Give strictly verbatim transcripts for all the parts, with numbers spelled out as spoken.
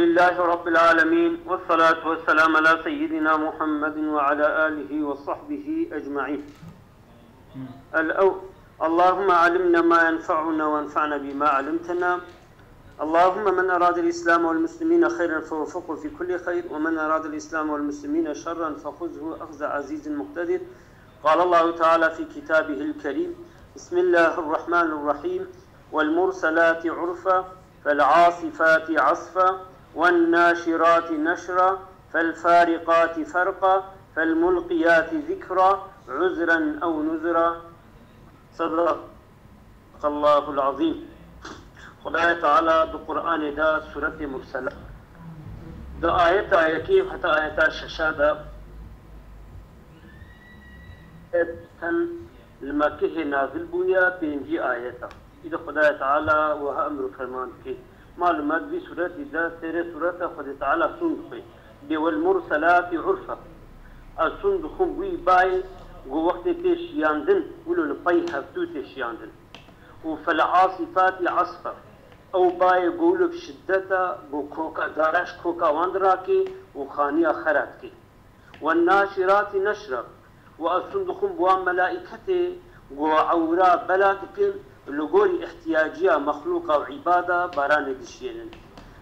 لله رب العالمين، والصلاة والسلام على سيدنا محمد وعلى آله وصحبه أجمعين. الأو-، اللهم علمنا ما ينفعنا وانفعنا بما علمتنا. اللهم من أراد الإسلام والمسلمين خيرا فوفقه في كل خير، ومن أراد الإسلام والمسلمين شرا فخذه أخذ عزيز مقتدر. قال الله تعالى في كتابه الكريم: بسم الله الرحمن الرحيم، والمرسلات عرفا، فالعاصفات عصفا، والناشرات نشرا، فالفارقات فرقا، فالملقيات ذكرا، عذرا أو نذرا. صدق الله العظيم. Xwedayê Teala di Qur'anê de, Sûretê Mursela, di ayeta yekê heta ayeta şeşa de, ten li Mekkehê nazil bûye, pêncî ayet e. Îdî Xwedayê Teala wiha emr û ferman dike. Malûm e, di vî sûretî de, sêrê sûrete Xwedê Teala sûn dixwe. Dê wel murselati urfa. Ez sûn dixwim wî bayê ku wextê tê şiyandin, wilo li pey hevdû tê şiyandin. Û fel asifati asfa. Ew bayê ku wilo bi şiddeta, ku koka, dara ji koka wan dirake û xaniya xera dike. والناشرات نشرا. Û ez sûn dixwim bi wan melaîketê ku ewra bela dikin, li gorî ihtiyaciya mexlûqa û îbada baranê dişiyênin.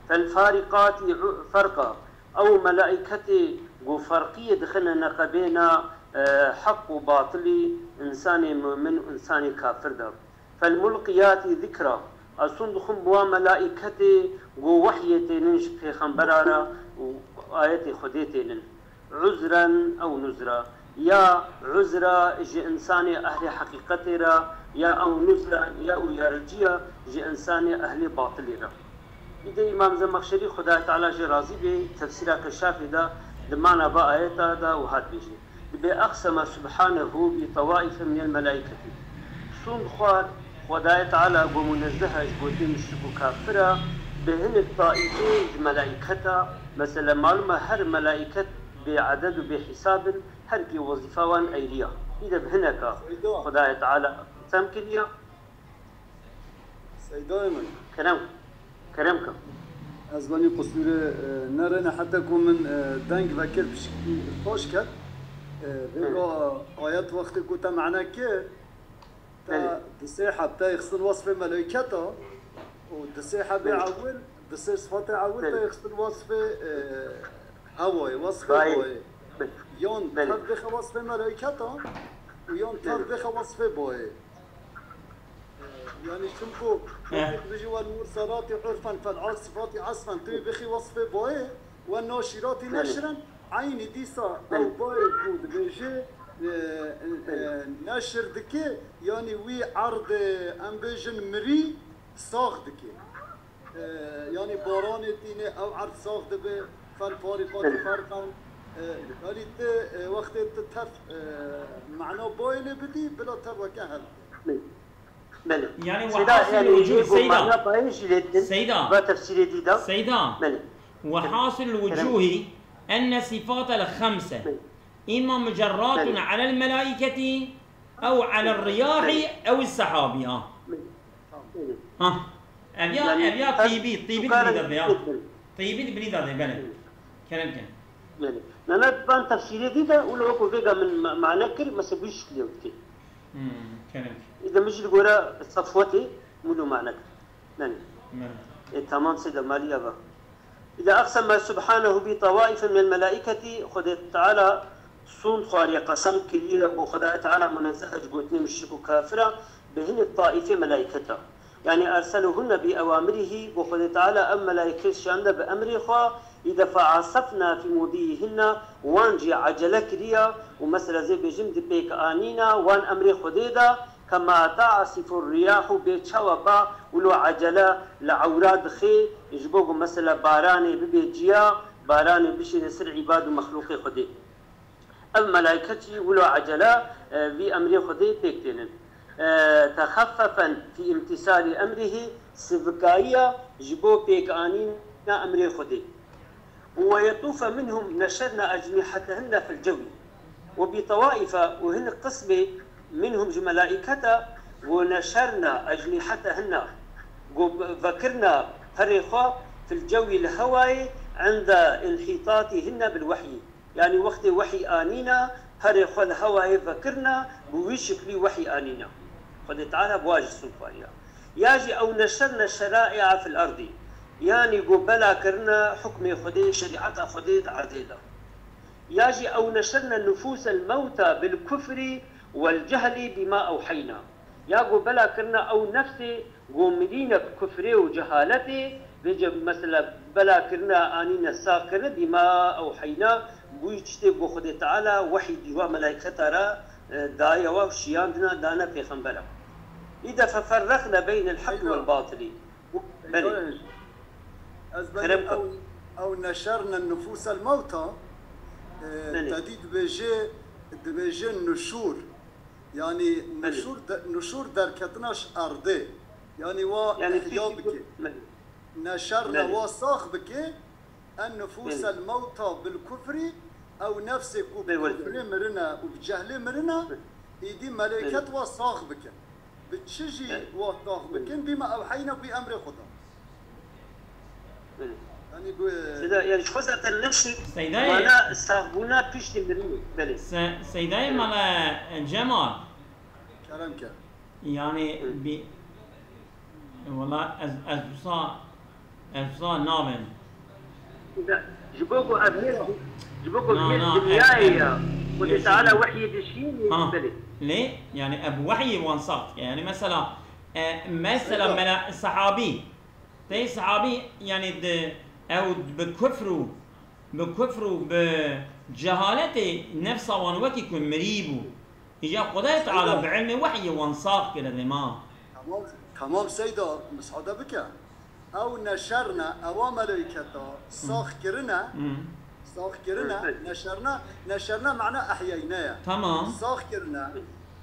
فالفارقات فرقا. Ew melaîketê ku ferqiyê dixine neqebêna, e, heq û batilî, însanê mumin û însanê kafir de. فالملقيات ذكرا. Ez sûn dixwim bi wan melaîketê ku wehyê tênin ji pêxembera re û ayetê Xwedê tênin. عذرا أو نذرا. Ya uzra ji însanê ehlê heqîqetê re, ya ew nuzra, ya uyarıcıya ji însanê ehlê batilê re. Îdî Îmam Zemexşerî, Xwedayê Teala jê razî bê, tefsîra Keşafê de di mana va ayeta de wiha dibêje: Dibê أقسم سبحانه بطوائف من الملائكة. Sûnd xwar Xwedayê Teala ku munezzeh e ji gotinê muşrik û kafir e, bi hinek taîfê ji melaîketa, mesela, malûm e, her melaîket bê eded û bê hîsab in, her kê wezîfa wan eyrî ya. Îdî bi hineka Seyda. Xwedayê Teala qisem kiriya. Seydayê min. Kerem, kerem ke. Ez benî qusûrê, e, nerêne heta ku min, e, deng vekir pişikî xweş ket. E, vêga ayet wextê ku te mane kir, te Belê. di sê heb te xistin wasfê melaîketa û di sê hebê Belê. ewil, di sê sifatê ewil Belê. te xistin wasfê, e, hewayê, wasfê Bayê. bayê. Belê. Yan Belê. tev dixê wasfê melaîketa û yan tev Belê. dixê wasfê bayê. Yani çimku Eh. wextê tu bijî wel murselati urfen fel asifati asfen, tu bixî wasfê bayê, we naşirati Belê. neşren, eynî dîsa Belê. ew bayê ku dibêje, e, e, Belê. neşir dike, yani wî erdê, em bêjin, mirî sax dike. E, yani baranê tîne, ew erd sax dibe, fel farîqati Belê. ferqan. E, yani tu, e, wextê tu tev, e, mana bayê lê bidî, bila tev weke hev. Belê. Belê. Yani Seyda, wehasil yani, ucû, lê ku Seyda. mana bayê jî lê didin, Seyda. va tefsîrê dî de. Seyda. Belê. Wehasil Kerem. ucûhî enne sifatel xemse Belê. imma mucerratun Belê. alel melaîketî ew alel riyahî Belê. ew sehabî. Ha. Belê. Ha. Ev ya, Yani, ev ya her tîbî, tîbî tu kare dibî de ya. Belê. Tîbî dibî de, belê. Belê. Kerem ke. Belê. Nana van tefsîrê dî de, û li weko vêga min ma-, mane kir, mesela, bu şiklê dikê. Hmm, kerem. Îde min jî li gore Safwetê mûl û mane kir. Belê. Belê. E, tamam, sê de malî ya va. Îde aqseme subhanehu bi tawaife minel melaîketî, Xwedê Teala sûnd xwariye, qesem kiriye, û Xwedayê Teala munezzeh e ji gotinê muşrik û kafira, bi hinek taîfê melaîketa. Yani erseluhunne bi ewamirihî, û Xwedê Teala ev melaîke şiyande bi emrê xwe, îde feasefna fî mudîhinne, wan jî ecele kiriya û mesela zê bêjim di pêk anîna wan emrê Xwedê de, kema ta'sifu riyahu, bê çawa ba wilo ecele li ewra dixê, ji bo ku mesela baranê bibe ciya, baranê bişêne ser îbad û mexlûqê Xwedê. Ev melaîket jî wilo ecele, e, vî emrê Xwedê pêk tênin. E, texeffefen fî imtîsalî emrihî, sivikayiya ji bo pêkanîna emrê Xwedê. Û we yetûfe minhum neşerna ecnîhetehunne fil cewî. Û bi tewaife û hin qismê minhum ji melaîketa, û neşerna ecnîhetehunne, û vekirna perê xwe, في الجو li hewayê عند انحطاطهن بالوحي. Yanî wextê wehî anîna, perê xwe li hewayê vekirina, bi wî şiklî wehî anîna. Xwedê Teala bi wa jî sûn xwariya. Ya jî ew نشرن الشرائع في الأرض. Yanî ku bela kirina hukmê Xwedê, şerîeta Xwedê di erdê de. Ya jî ew نشرن نفوس الموتى بالكفر والجهل بما أوحينا. Ya ku bela kirina ew nefsê ku mirîne bi kufrê û cehaletê, vêce mesela bela kirina anîne sax kirine, بما أوحينا, bûyî tiştê ku Xwedê Teala wehî dîwa melayketa re, e, daye wa û şiyandina dane pêxembera. Îde ففرقن بين الحق والباطل. Belê. Peygamber, ez Kerem bêjim, ew, ew نشرن نفوس الموتى, e, Belê. Tedî dibêje, dibêje nuşûr. Yanî Belê. Nuşûr de, nuşûr derketina ji erdê. Yanî wa Yani ihya tiştî bike. Belê. نشرن Belê. Wa sax bike. النفوس Belê. الموتى بالكفر, ew nefsê ku bi Belê, wele. Kufrê mirine û bi cehlê mirine, Belê. Îdî melêket Belê. Wa sax bike. Bi çi jî Belê. Wa sax Belê. Bikin, بما أوحينا, ku emrê Xweda. Belê. Yanî ku Seyda, yani ji xwe zaten nefsê Seydayê. Mana saxbûna piştî mirinê. Belê. Se-, Seydayê Belê. Mala Cemal. Kerem ke. Yani Hı. Bi-, wala ez, ez wisa, ez wisa nabim. Ji bo ku ev yek, ji bo ku Na, ev yek na, dinyayê ev, ev, ya. Xwedê Teala wehyê dişînê, Ha, belê. Lê, yani ev wehyê wan sax dike. Yani mesela, e, mesela Eyvah. Mela-, sahabî. Tey sahabî, yani di, ew bi kufr û, bi kufr û bi cehaletê nefsa wan wekî ku mirî bû. Îja Xwedayê Teala Seyda. Bi ilmê wehyê wan sax kire dema. Tamam, tamam Seyda, misade bike. Ew neşerne, ewa meleyketa, sax kirine, Hmm. Sax kirine, Hı. Neşerne, neşerne mana ehyeyne ye. Tamam. Sax kirine,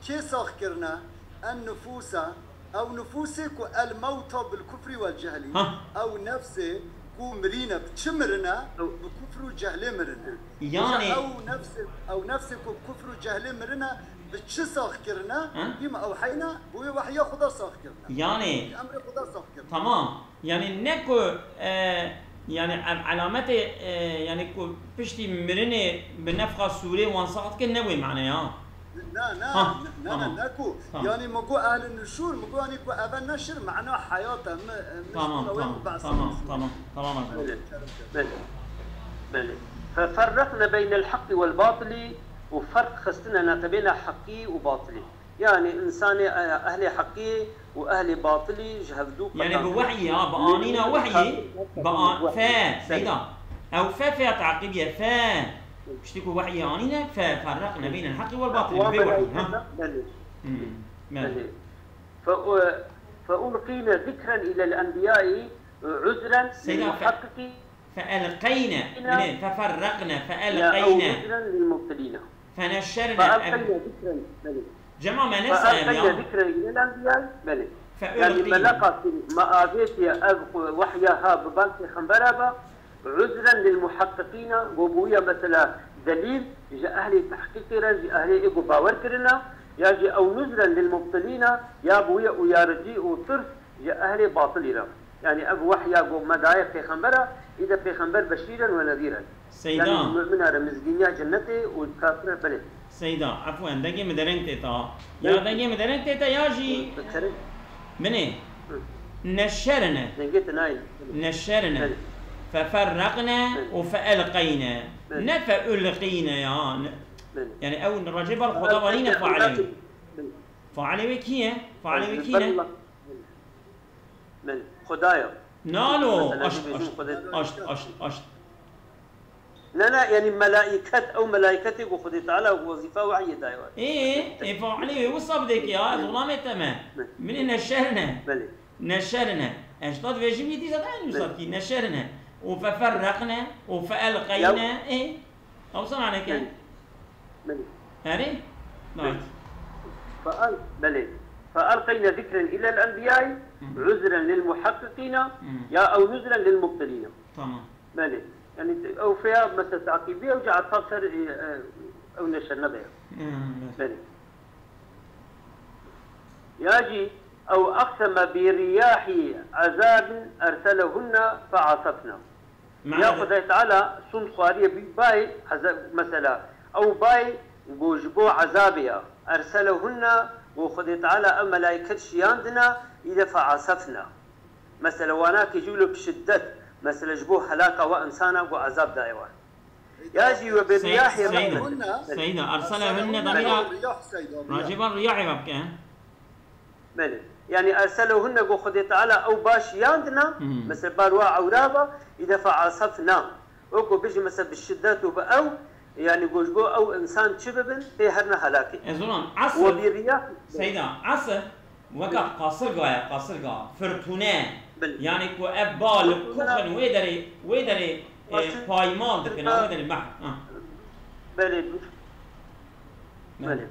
kê sax kirine? En nufuse, ew nufusê ku el mewta bil kufri vel cehli. Ha. Ew nefsê ku mirîne, bi çi mirine? Ew. Bi kufr û cehlê mirine. Yani Îja ew nefsê, ew nefsê ku bi kufr û cehlê mirine, bi çi sax kirine? Ha? Bîme ew heyne, bi wê wehya Xuda sax kirine. Yani Bi emrê Xuda sax kirine. Tamam. Yani ne ku, e, yani ev alametê, e, yani ku piştî mirinê bi nefxa sûrê wan sax dike ne wê mane ya. Na, na, Ha, na, na, tamam. Ne ku. Tamam. Yani me got ehl-i nuşûr, me got yani ku eve neşr mana heyat e, me, me Tamam, şkuna wê tamam, ku behsa tamam, nuşûr. Tamam, tamam, Ercan. Belê, belê, belê. Feferreqne beynel haqqi vel batili û ferq xistine navbeyna heqî û batilî. Yani insanê, e, ehlê heqî û ehlê batilî ji hevdû Yani bi qetan wehyê, ha, bi anîna wehyê, bi a-, fe, Seyda. Ew fe, fe ya teqîbiye, fe. Piştî ku wehyê anîne, fe, ferreqne beynel haqqi vel batili, bi vê wehyê, ha. Belê. Hmm, belê. Belê. Fe, e, fe ulqîne zikren ilel enbiyayî, e, uzren Seyda, lil fe-, muhaqqiqî. Fe elqeyne. Belê, feferreqne, fe Ya ew elqeyne. Uzren lil mubtilîne. Feneşerne. Fe elqeyne zikren, belê. Cema me Fe nesayem elqeyne ya. Zikren ilel enbiyayî, belê. Fe Yani ulqîne. Meleqa me avêtiye ev wehya ha bi van pêxembera be, uzren lil muhaqqiqîne, go bûye mesela delîl ji ehlê tehqîqê re, ji ehlê ê ku bawer kirine, ya jî ew nuzren lil mubtilîne, ya bûye uyarıcı û tirs ji ehlê batilî re. Yani ev wehya ku me daye pêxembera, îde pêxember beşîren we nezîren. Seyda. Yani mumina re mizgîniya cennetê û kafire belê. Seyda, efwen, dengê min dereng tê ta. Ya Belê. Dengê min dereng tê ta ya jî Kerem. Binê. Hı. Neşerine. Dengê te nayê. Neşerine. Belê. Feferreqne Belê. Û feelqeyne. Belê. Ne feulqîne ya. Ne. Belê. Yani ew recê ber Xweda vanîne failê wê. Belê. Failê wê kî ye? Failê wê kî ne? Belê. Belê. Xwedaya. Nalo, Mesela, aşt, dibêjin aşt, Xwedê. Aşt, aşt, aşt. Ne, ne, yani melaiket, ew melaiketê ku Xwedê Teala wezîfa wehyê daye we. Ê, ê, failê wê wisa bidê ki ya, ez xulamê te me. Belê. Minê neşerine. Belê. Neşerine. Eşta dibêjim yedî zaten aynı Belê. Wisa ki, neşerine. Û feferreqne, û feelqeyne, Ya. Ê. Ew sana ne ke? Belê. Belê. Erê? Belê. Right. Feal-, belê. Feelqeyne zikren ilel enbiyayî, Hı. Uzren lil muhaqqiqîne, Hı. Ya ew nuzren lil mubtilîne. Tamam. Belê. Yani ew feya mesela taqibiye ew ca etaf ser, e, e, ew neşerine be. Hı, evet. Belê. Ya jî أو أقسم برياح عذاب أرسلهن فعاصفنا. Ya Xwedê Teala sûnd xwariye bî bayê eza-, mesela, ew bayê go ji bo ezabê ya. Erselehunna, go Xwedê Teala ev melayket şiyandina, îde feasefna. Mesela, wana ke jûlo bi şiddet, mesela, ji bo helaka wa insana go ezab daye wan. Ya jî we bi Sey-, riyahê Seyda, rehmet. Seyda, erselehunne damîra Riyah, Seyda, riyah. Racîba riyahê ve bike. Belê. Yani erselehunne go Xwedê Teala ew baş yandina, Hmm. mesela bar wa ewra ba, îde feasefna. O ku bijî mesela bi şiddet û bi ew, yani go ji bo ew insan çi bibin, pê herine helakê. Ez ona Ve asr, bi riyah. Seyda, asr, weka qasirga ye, qasirga, firtûne. Belê. Yani ku ev ba li Firtûne. Kuxin wê derê, wê derê, e, Qasir-, paymal dikine, ha. Wê derê meh. Ha. Belê. Belê. Belê.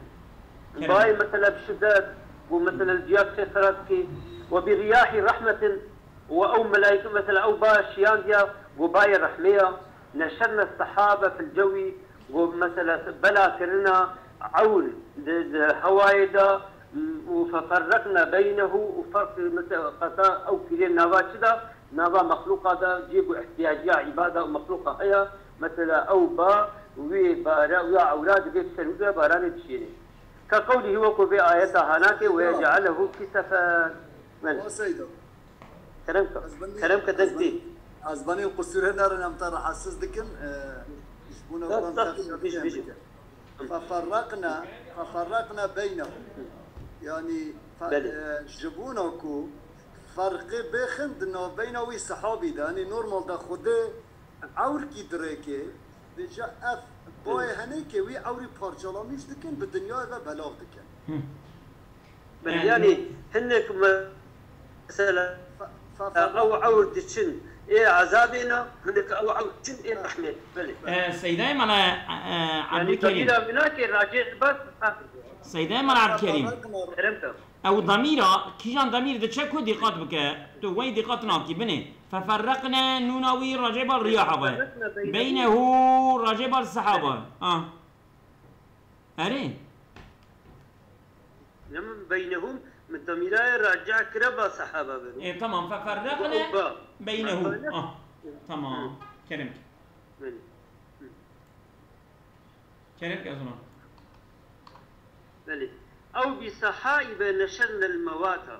Kerem. Bay mesela bi şiddet, û mesela ciya xêra dikî, ve bi riyahî rehmetin, û ew melayke mesela ew ba şiyandiya, û bayê rehmê ya, neşerna sehabe fil cewî, û mesela bela kirina ewn di, di hewayê de, û feferreqna beynehu, û ferq mesela qeta ew kîlê nava çi de, nava mexluqa de, cî ku ihtiyaciya îbada û mexluqa heye, mesela ew ba, wê bara, wê ewra dibê bi ser wî de baranê dişêne. Ke qewlihî weko vê ayeta hanakê, "Ve yec'alehu kisefen." Belê. Wa Seyda. Kerem ke. Ez benî, Kerem ke ez deng benî, tê. Ez benî qusûrê nerin em te rahatsiz dikin, e, ji bo ne Yok, van sakin, te bijî, bijî. Feferreqna, feferreqna beynehum. Yani, fe-, Belê. E, ji bona ku ferqê bêxin di navbeyna wî sehabî de. Yani, normalde Xwedê ewrkî dirêkê, dêje ev bayê Hı. henêkê wî ewrî parçalamîş dikin, bi dinyayê ve belav dikin. Hı. Belê, Yani, yani, hinek me-, mesela, Fe-, fe-, fe-, ew ewr diçin ê ezabê ne, hinek ew ewr diçin ê rehmê. Belê. E, Seydayê me ne, e, Yani, Ebdulkerîm. Tabîra binakê racê bas. Seydayê me ne Ebdulkerîm. Kerem ke. Ew damîra, kîjan damîr diçe ku dîqat bike. Tu wey dîqat nakî, binê. Feferreqne, nûna wî racê bal riyaha be. Feferreqne beynehu. Beynehu racê bal sehaba. Ha. Erê. Ne min beynehum, min damîraya raca kire ba sehaba be. E, tamam. Feferreqne Ba. beynehu. Feferreqne. Ah, tamam. Hı. Kerem. Belê. Hı. Kerem ke zona. Belê. Ew bi sehaibe neşernel mewata.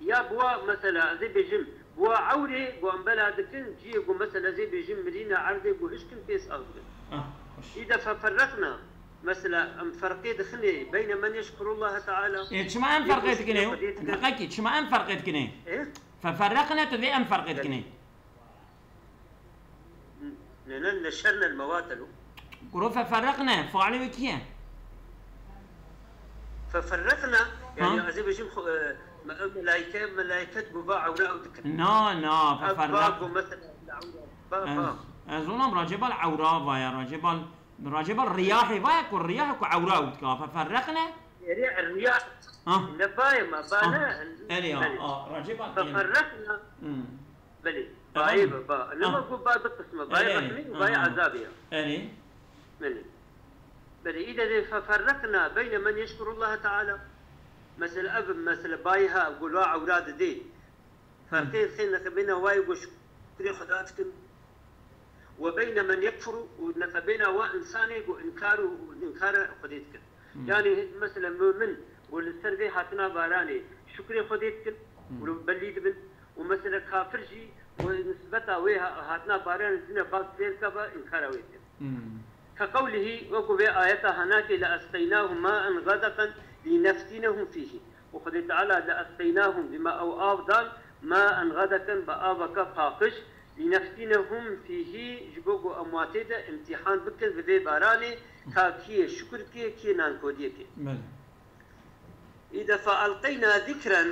Ya bi wa, mesela, ez ê bêjim, bi wa ewrê, bi wan bela dikin, ciyê ku, mesela, ez ê bêjim, mirîna erdê ku hişkin pê sax dibin. Ah, hoş. Îde feferreqna, mesela, em ferqê dixinê beyne men yeşkurullaha Teala, Ê, çima em yê ku ferqê şukrê dikinê? Xwedê dikin. Deqekî, çima em ferqê dikinê? Ê? Feferreqne, tu vê em ferqê Belê. dikinê. Ne, ne, neşernel mewate lo. Kuro feferreqne, failê wê kî ye? Feferreqna, yani Ha? ez ê bêjim xwe, e, me-, melaike, melaiket ku va ewra ew dikin. Na, na, Ev va feferreq-, ku mesela ewra, va, va. Ez, ez onam racê bal ewra va ya, racê bal, racê bal riyahê va ya ku riyah ku ewra ew dika, feferreqne? Erê, riya, Ha? ne va ye ma, va Ha? ne, Erê, ha, belê. ha, racê bal Feferreqna. Hmm. Belê. Tamam. Bayê be, ba. Lema Ah. ku ba du qism e. Bayê Erê, erê. rehmî û bayê Aha. ezabê ye. Erê. Belê. Belê. Îde dê feferreqna beyne men yeşkurullaha Teala. Mesela ev, mesela bayê ha, gula ewra didê. Ferqê xê neqebêna wayê go şukrê Xweda dikin. Ve beyne men yekfuru û neqebêna wa insanê go inkar û, û inkara Xwedê dikin. Hmm. Yani mesela mumin go li ser vê hatina baranê şukrê Xwedê dikin Hmm. û li belî dibin. Û mesela kafir jî û nisbeta wê ha-, hatina baranê dine bas fêr keva inkara wê dikin. Hmm. Ke qewlihî, wekû vê ayeta hanakê, "Le esqeynahum maen ğedeqen lineftinehum fîhî." Û Xwedê Teala, "Le esqeynahum", dîma ew av dan, "maen ğedeqen", bi aveke paqij, "lineftinehum fîhî", ji bo ku em watê de îmtîhan bikin bi vê baranê, ka kî yê şukir kê, kî yê nankodiyê kê. Belê. Îde fe elqeyna zikren,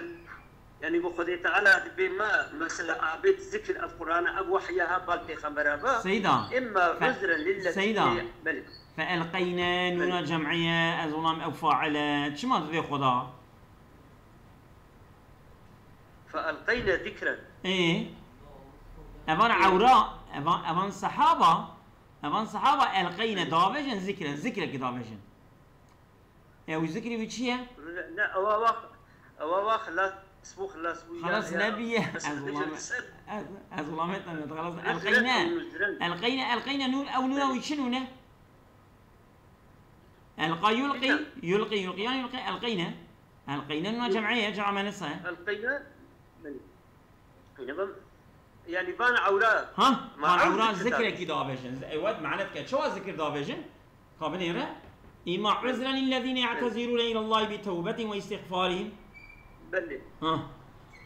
yani ku Xwedê Teala dibê me, mesela, abêt zikir, ev Qur'ana, ev wehya ha bal pêxembera ve. Seyda. Imma Fe-, uzren lillezî Seyda. Belê. Fe elqeyne, nûna Belê. cem'iye, ez olam ew faile. Çima dibê Xweda? Fe elqeyne zikren. Ê. Evan Ê. ewra, evan, evan sehaba, evan sehaba elqeyne, Belê. davêjin zikren, zikrekî davêjin. Ew zikrê wî çi ye? Ne, ewa wext, Ewa wa xilas bû, xilas bû ya, Xelas ya. Nebiye. Bes Ez dibêje welamet li ser. Ez, ez welamet em xelas. Nuzren, Elqeyne. Nuzren. Elqeyne, elqeyne nur ew nura wî çi nune? Elqa yulqi, Bilmem. Yulqi, yulqi, yani yulqi, elqeyne. Elqeyne nuna cem'e ye, cem'a menisa ye. Elqeyne. Elqeyne ben. Yani van ewra. Ha? Ma Van ew ewra zikir zikrekî davêjin. Evet, manet ke. Çawa zikir davêjin? Ka binêre. Îma uzren lillezîne ya'tezîrûne îlallahî bi tewbetihim ve istixfarihim. Belê. Ha.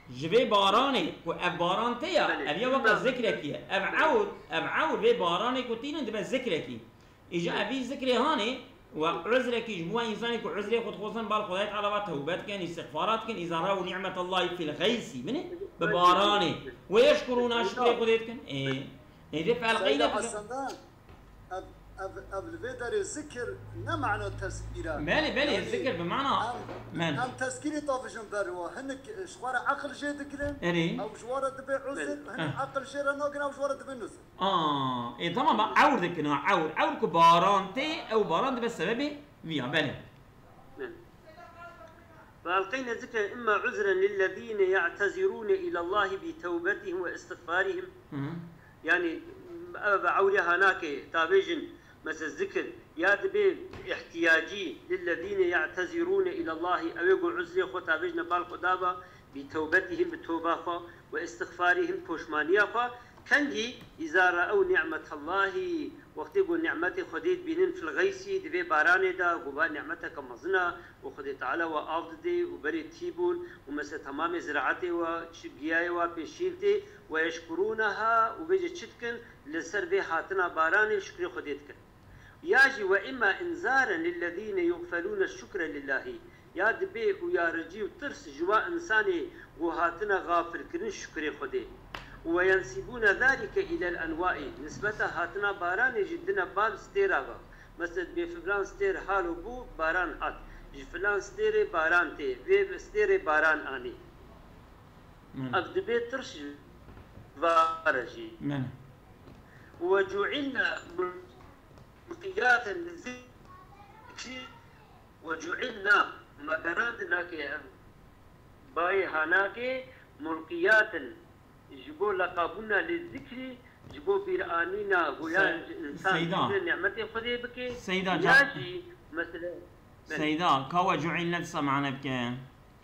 Ji vê baranê ku ev baran tê ya, Belê. ev ya weke zikrekî ye. Ev ewr, ev ewr vê baranê ku tînin dibe zikrekî. Îja evî zikrê hanê we uzrekî ji bo însanê ku uzrê xwe dixwazin bal Xwedayê Teala ve tewbe dikin, îstixfara dikin, îza rew ni'metallahî fil xeysî, binê, bi baranê. Ve yeşkurûna şukrê Xwedê dikin. Ê, ê vê felqeyne Seyda dikin. Aslında ev, ev, ev li vê derê zikir ne mana tezkîr e. Belê, belê, Yani, zikir bi mana. Em, Men. Em tezkîrê tavêjin ber wa. Hinek ji xwe re aqil jê digirin. Erê. Ew ji we re dibe uzir. Hinek Heh. aqil jê re nagirin, ew ji we re dibe nuzir. Aa, ê tamam, ba ewr dikin ha, ewr. Ewr ku baran tê, ew baran dibe sebebê viya, belê. فألقينا ذكرا إما عذرا للذين يعتذرون إلى الله بتوبتهم واستغفارهم. Hı hı. Yani ev ewrê hanakê tavêjin mesela zikir ya dibê ihtiyacî lillezîne ya'tezîrûne îlallahî, ew ê ku uzrê xwe tavêjine bal Xweda ve, bi tewbetihim, bi toba xwe, ve istixfarihim, poşmaniya xwe, kengî îza re'ew ni'metallahî, wextê ku ni'metê Xwedê dibînin, fil xeysî, di vê baranê de, ku ba ni'meteke mezin e, û Xwedê Teala we av didê û berê tî bûn û mesela temamê ziraetê we, çi giyayê we pêşîn tê, ve yeşkurûneha û vêce çi dikin, li ser vê hatina baranê şukrê Xwedê dikin. Ya jî ve imma inzaren lillezîne yugfelûne şukre lillahî, ya dibê uyaricî û tirs ji wa insanê ku hatine xafilkirin şukrê Xwedê. Û ve yensîbûne zalike îlel enwaî, nisbeta hatina baranê jî dine bal stêra ve. Mesela dibê filan stêr halo bû, baran hat. Ji filan stêrê baran tê, vê stêrê baran anî. Ev dibê tirs ji vare jî. Men. Ve cu'ilna mulqiyaten li zikri ve cu'ilna, me gerandin nakê ev bayê hanakê, mulqiyaten ji bo leqabûna li zikrî, ji bo bîranîna goyan Se- ji insan Seyda. Ji ni'metê Xwedê bike. Seyda Ya can- jî mesela Seyda, ka ve cu'ilne disa mane bike.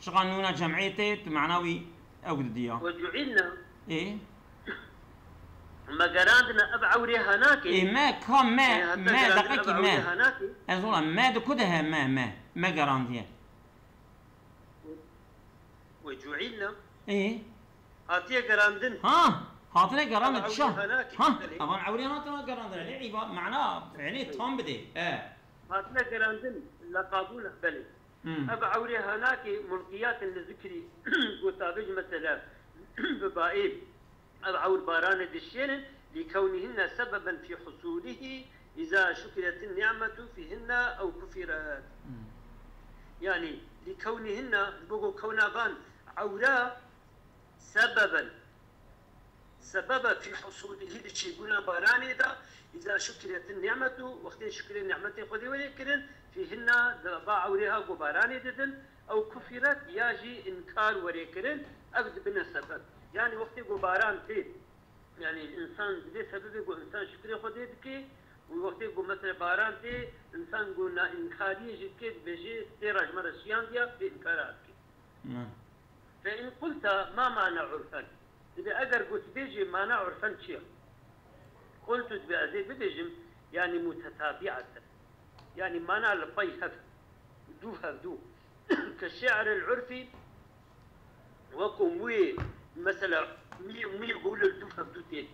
Çiqa nûna cem'ê tê, tu mana wî ew didiya. Ve cu'ilna. Ê? Me gerandine ev ewrê hanakê. Ê me, ka me, Ê, heta me, gerandin deqekî ev me. Ewrê hanakê. Ez ola me di ku de he, me, me. Me gerandiye. Ve cu'ilna. Ê? Hatiye gerandin. Ha, hatine gerandin Ev çi? ewrê hanakê, Ha, belê. Evan ewrê hatine gerandin. Lê îba mana fiilê tam bidê. E. Hatine gerandin. Leqabûna belê. Hmm. Ev ewrê hanakê mulqiyatin li zikrî, ku tavêj mesela bi baê ev ewr baranê dişênin, li kewnihinne sebeben fî husûlihî, îza şukiretin ni'metu fîhinne ew kufiret. Hmm. Yani li kewnihinne, ji bo ku kewna van ewra sebeben, sebebe fî husûlihî, li çêbûna baranê de, îza şukiretin ni'metu, wextê şukrê ni'metê Xwedê were kirin, fîhinne, di ba ewrê ha ku baranê didin, ew kufiret, ya jî inkar were kirin, ev dibine sebeb. Yani wextê ku baran tê, yani insan dibê sebebê ku insan şukrê Xwedê dike, û wextê ku mesela baran tê, insan ku na inkariyê jî dike, dibêje, stêra ji me re şiyandiya, vê inkara dike. Ne. Fe in qulta ma mana urfen. Dibê eger gotibêjê mana urfen çi ye? Qultu, dibê ez ê bibêjim, yani mutetabîaten. Yani mana li pey hev, dû hevdû. Ke şi'ril urfî, weko mûyê, mesela, mûyê, mûyê ku li dû hevdû tê.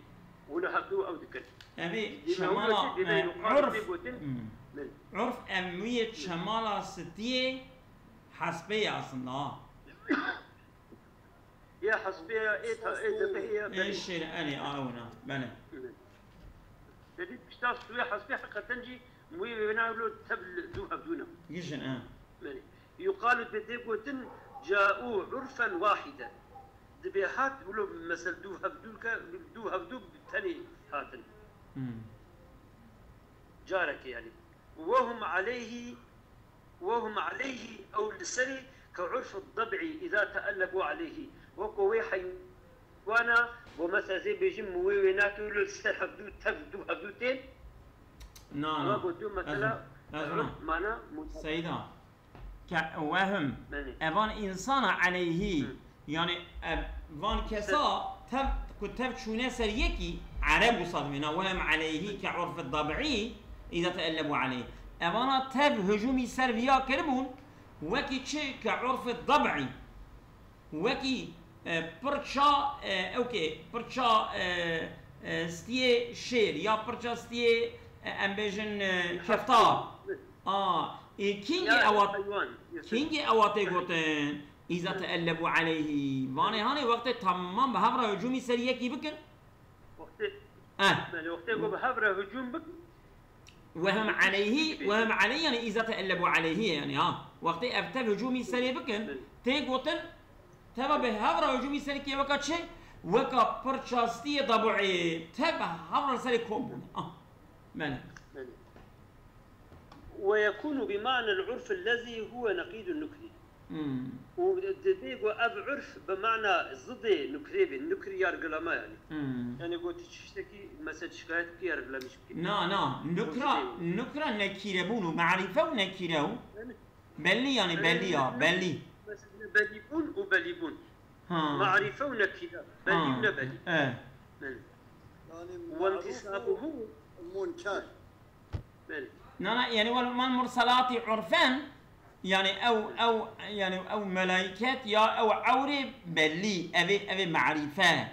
Û li hevdû ew dikin. Evê çemala, e, urf, gotin. Hmm. Urf ev mûyê çemala stiyê hespê ye aslında, ha. Ya hespê ya, ê ta, ê debehê ya, Ê şêr, erê, a, ewna, belê. Dibî pişta stûyê hespê heqeten jî mûyê wê wêna wilo tev li dû hevdû ne. Gijin, e. Belê. Yuqalu dê gotin, ca'û urfen wahiden. Dibê hat, wilo mesel dû hevdû ke, dû hevdû bi tenê hatin. Hmm. Carekê yani. Wehum aleyhî, wehum aleyhî, ew li serî كعرف الضبع إذا تألبوا عليه. Weko wê heywana, bo mesela zê bêjim, mi wê wê nake, wilo li ser hevdû tev dû hevdû tên. Na, na. Ama bo dû mesela Ez, ez, urf mana muta- Seyda. Ke wehim. Belê. Evan insana aleyhî. Hı. Yani ev, van kesa tev, ku tev çûne ser yekî, Ereb wisa dibêna, wehim aleyhî ke urf dab'î, îza teellebu aleyh. Evana tev hücumî ser viya kiribûn, wekî çi ke urf dab'î. Wekî, e, pirça, e, ewkê, pirça, e, e, stiyê şêr ya pirça stiyê, e, em bêjin, e, keftar. A, ê, kîngê Ya, ewa, heywan. Kîngê ewa tê gotin, îza teellebu aleyhî. Vanê hanê wextê tamam bi hev re hücumî ser yekî bikin. Wextê, Eh. belê, wextê ku bi hev re hücum bik, Wehim aleyhî, wehim aleyhî yani îza teellebu aleyhî yani ha. Wextê ev tev hücumî serê bikin, Belê. tê gotin, teva bi hev re hücumî serê kê weka çi? Weka pirçastiyê dabu'ê, tev hev re serê kom bûne. Ah. Belê. Belê. ويكون بمعنى العرف الذي هو نقيض النكر. Hmm. Û dibê ku ev urf bi mana zidê nukrê be, nukr yargılama yani. Hmm. Yani ku tu tiştekî, mesela şikayet bikî, yargılamış bikî. Na, na, nukra, Nukre. nukra nekîre bûn û marîfe û nekîre û Yani, bellî yani yani bellî ya, mesela bellî. Mesela belî bûn û belî bûn. Ha. Marîfe û nekîre, belî Ha. û ne belî. E. Yani. Yani وانتصابه maruf û munker. Belê. Na, na, yani wal, wal mursalatî urfen, yani ew, ew, yani ew melaiket ya ew ewrê bellî, evê, evê marîfe.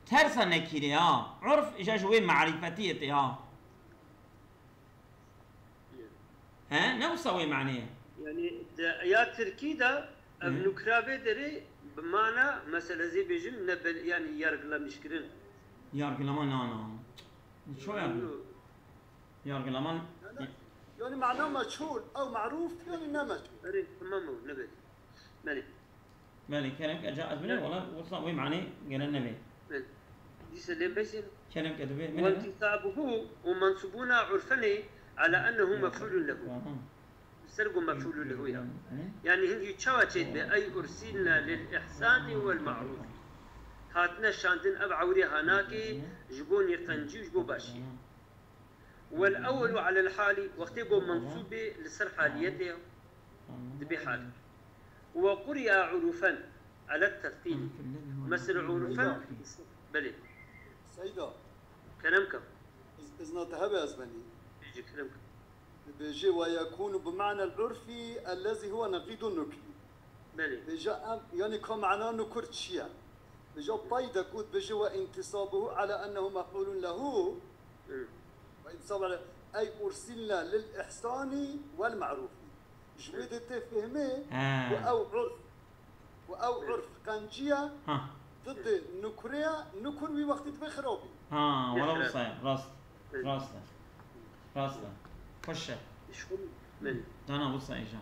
Tersa nekîrê ha. Urf îja ji wê marîfetiyê tê ha. He? Ne wisa wê manê ye? Yani de, ya Tirkî de ev Hı. nukra vê derê bi mana, mesela zê bêjin, ne bel-, yani yargılamış kirin. Yargılama na, na. Ço yargı-, Yo. Yargılaman. Yani, yani mana meçhul, ew maruf, yani ne meçhul. Erê, tamam o, ne belî. Belê. Belê, kerem ke, ca ez bine, wala, wisa wê manê gelen nebe. Belê. Dîse lê beşin. Kerem ke, dibê, bine. وانتصابه û mensubûna urfenê ala ennehu mef'ulun lehu. Aha. Ser ku mef'ulun lehu ya. Hı. Yani hingî çawa çêdibe, ey ursilna lil ihsani wel ma'ruf. Hatine şandin ev ewrê hanakê ji bo nêqencî û ji bo başî. Aha. والأول على الحال، wextê ku mensûb bê li ser haliyetê ya, dibê hal. وقرئ عرفا على التثقيل. Mesela urfen, belê. Seyda. Kerem ke. Iz-, izna te hebe ez benî. Bêjî kerem ke. Dibêje ويكون بمعنى العرف الذي هو نقيض النكر. Belê. Dibêje em, yani ka mana nukur çi ye? Dibêje payda ku dibêje وانتصابه على أنه مفعول له. Hı. وانتصاب على، أي أرسلنا للإحسان والمعروف. Ji wê de tê fehmê He. ku ew urf, ku ew urf qenciya Ha. didê nukureya, nukur wî wextî dibe xirabî. Ha, wala wisa ye, rast. Rast e. Rast e. Xweş e. Dana wisa îja.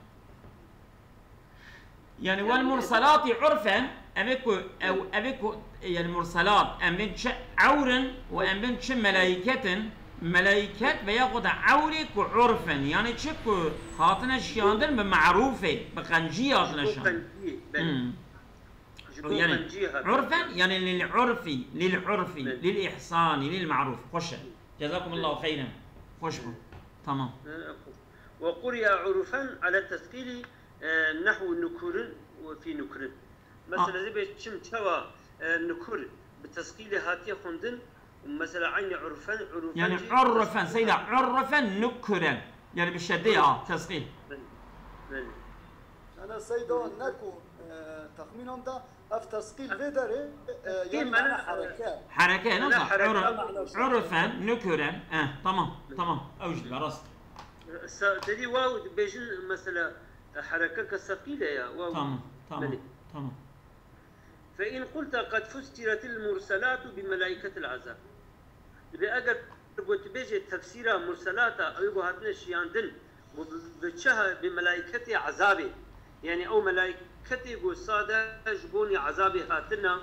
Yani, wal mursalati urfen, em ê ku, ew, em ê ku, yani, mursalat, em bên çi ewr in û em bên çi melaiket in, melaiket veya xwe de ewrê ku urf in, yani çi ku hatine şiyandin bi marûfê, bi qencî hatine şiyandin. Hmm. Ji bo Yani, qenciyê hatine urfen, şiyandin. Yani lil urfi, lil urfi, Belê. Lil ihsani, lil marûf. Xweş e. Cezakumullahu xeyren. Xweş bû. Tamam. He, xweş. Ve quriya urfen ala tesqîlî, e, nehwu nukurin ve fî nukurin. Mesela, A- zê bê çim çawa, e, nukur bi tesqîlê hatiye xwendin, mesela, eynî urfen, urfen Yani, jî urfen, tesqîl seyda, hatiye. Urfen nukuren. Yani, bi şedde ya, tesqîl. Belê. Belê. Ana seyda, ne ku, e, texmînan da, ev tesqîl vê derê, e, yani mana, mana hereke. Hereke, ne mana wisa? Hereke Uru-, mana wisa. Urufen, nukuren. Eh, tamam, tamam. Ew jî rast. Sa-, tedî waw dibêjin mesela, e, hereke ke seqîl e ya, waw. Tamam, tamam, Belê. Tamam. Fe in qulta qed fussiretil murselatu bi melaiketil azab. Dibê eger gotibêjê tefsîra murselata, ew ku hatine şiyandin, ku bi, bi çi ha-, bi melaîketê ezabê, yani ew melaîketê ku sade ji bonî ezabê hatina,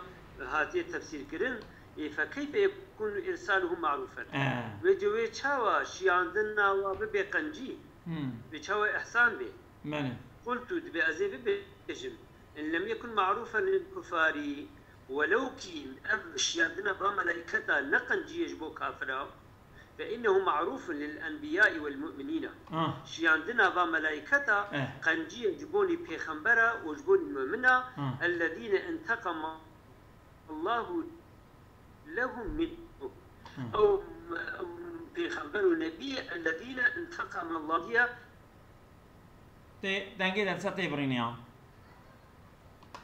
hatiye tefsîr kirin, ê fe keyfe yekûnu îrsaluhu marûfen? Eh. Vê cewê çawa şiyandina wa bibe qencî? Hmm. Vê çawa îhsan bê? Belê. قلت, dibê ez ê bibêjim, إن لم يكن معروفا للكفار, welew kî ev şiyandina va melaîketa ne qenciyê ji bo kafira, فإنه معروف للأنبياء والمؤمنين. Ah. Şiyandina va melaîketa Eh. qenciyê ji bonî pêxembera û ji bonî mumina, Ah. الذين انتقم الله لهم منه. Hmm. Ew, ew pêxember û nebî, الذين انتقم الله diye. Tê dengê de tê birîne ya.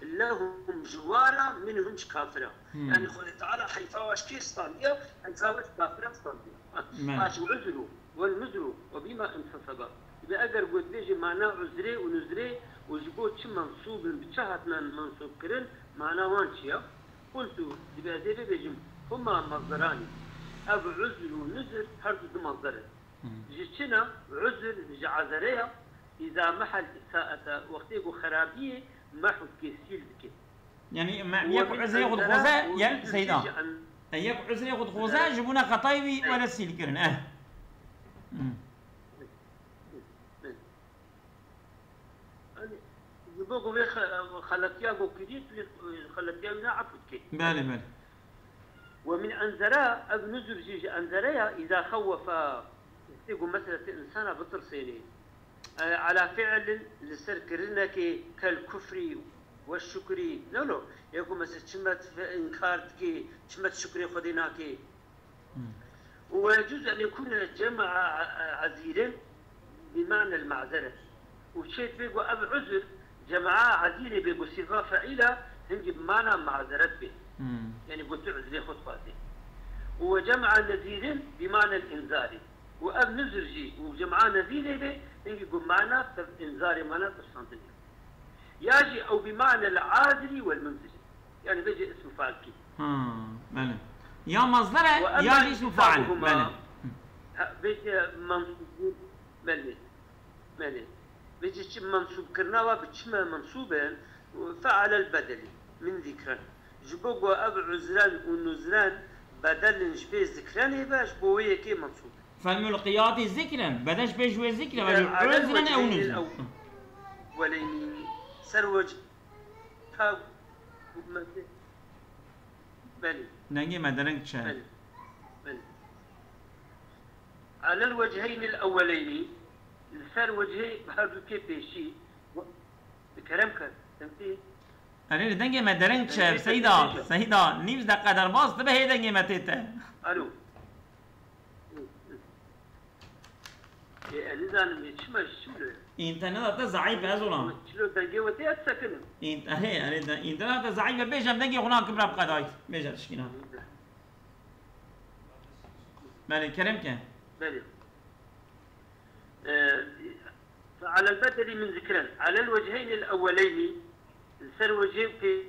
لهم ji wa re, منهم ji kafira. Hmm. Yani Xwedê Teala heyfa wa ji kê standiye? Heyfa wa ji kafira standiye. Me. Ha, ji uzru, والنذر وبما انتصب. Dibe eger got bêjê mana uzrê û nuzrê û ji bo çi mensûb in, bi çi hatine mensûb kirin, mana wan çi ye? قلت, dibe ez ê bibêjim, هما مصدران. Ev uzr û nuzr her du du masder in. Hmm. Ji çi ne? Uzr ji ezere ye, إذا محا الإساءة, wextê ku xerabiyê mehw dike, sîl dike. Yani, me-, Û yek min uzrê xwe enzere dixwaze, û yek uzr Seyda. Ji en- E, yek uzrê xwe dixwaze, Enzere. Ji bona xetayê wî Ey. Were sîl kirin. Eh. Hmm. Ey. Ey. Yani, ji bo ku vê xe-, xeletiya ku kirî, tu xeletiya wî ne efû dike. Belê, belê. ومن أنذر, ev nuzur jî ji enzere ya, إذا خوف, wextê ku mesela tu insana bitirsênê. E, على فعل, li ser kirinekê, كالكفر والشكر. No, no. Yê ku mesela çima tu înkar dikê, çima tu şukrê Xwedê nakê. Hmm. ويجوز أن يكون جمع ع-، عذير بمعنى المعذرة. Û çêt bê ku ev uzr cema ezîrê bê ku sîxa feîla hingî bi mana mazeret bê. Hmm. Yani ku tu uzrê xwe dixwazî. وجمع نذير بمعنى الإنذار. Û ev nuzur jî û cema nezîrê bê hingî ku mana tev-, înzarê, mana tirsandinê. Ya jî ew bi manel aziri wel munziri. Yani bêje ismu fail kî. Ha, belê. Ya masdar e, Ve ya emmâ jî ismu fail. Înzâruhuma. Belê. Hı. Ha, bêje mensûb, belê. Belê. Bêje çi mensûb kirina wa bi çi me mensûb in? Fealel bedeli min zikren. Ji bo ku ev uzren û nuzren bedelin ji bê zikrenê be, ji bo wê yekê mensûb in. Fel mulqiyatî zikren. Bedel ji pêş wê zikre, Îzen ve alel uzren ew wecihînil nuzren. Ewweleynî. Ser weciha, belê. Dengê me dereng çi? Belê. Belê. Alel weciheynil ewweleynî. Li ser wecihê her dukê pêşî. Kerem ke. Demtî. Erê, li dengê me dereng çi? Dengê Seyda, pêşî. Seyda, nîv deqe derbas dibe hê dengê me tête. Alo. Ê, ez nizanim, ê, çima ji çi bû? Înterneta te zeîf e, ez olam. Çilo dengê we tê, ez sekinim. Int-, erê, erê, de-, înterneta te zeîf e, bêje em dengê xwe nakibra bi qedayî. Bêje tişkî na. Belê, kerem ke. Belê. Ee, فعلى البدل من ذكرا، على الوجهين الأولين, li ser wecihê pê-,